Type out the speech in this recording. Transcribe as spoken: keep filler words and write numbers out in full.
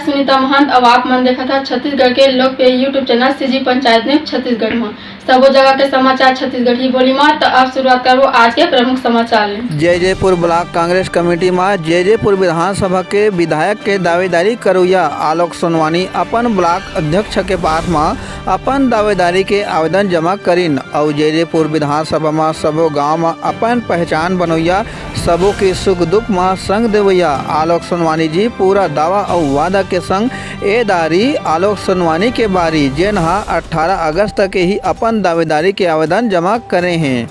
सुनीता महंत, अउ आप मन देखत हा छत्तीसगढ़ के लोकप्रिय YouTube channel CG panchayat news Chhattisgarh म। सबो जगह के समाचार छत्तीसगढ़ी बोली म। त अब शुरुआत करबो आज के प्रमुख समाचार ले। जैजैपुर ब्लॉक कांग्रेस कमेटी म जैजैपुर विधानसभा के विधायक के दावेदारी करोइया आलोक सोनवानी अपन ब्लॉक अध्यक्ष के पास म अपन दावेदारी के आवेदन जमा करिन अउ जैजैपुर विधानसभा म सबो गांव म अपन पहचान बनोइया, सबो के सुख दुख म संग देवइया आलोक सोनवानी जी पूरा दावा अउ वादा के संग ए दारी आलोक सोनवानी के बारी, जेन ह अट्ठारह अगस्त के ही अपन दावेदारी के आवेदन जमा करे हें।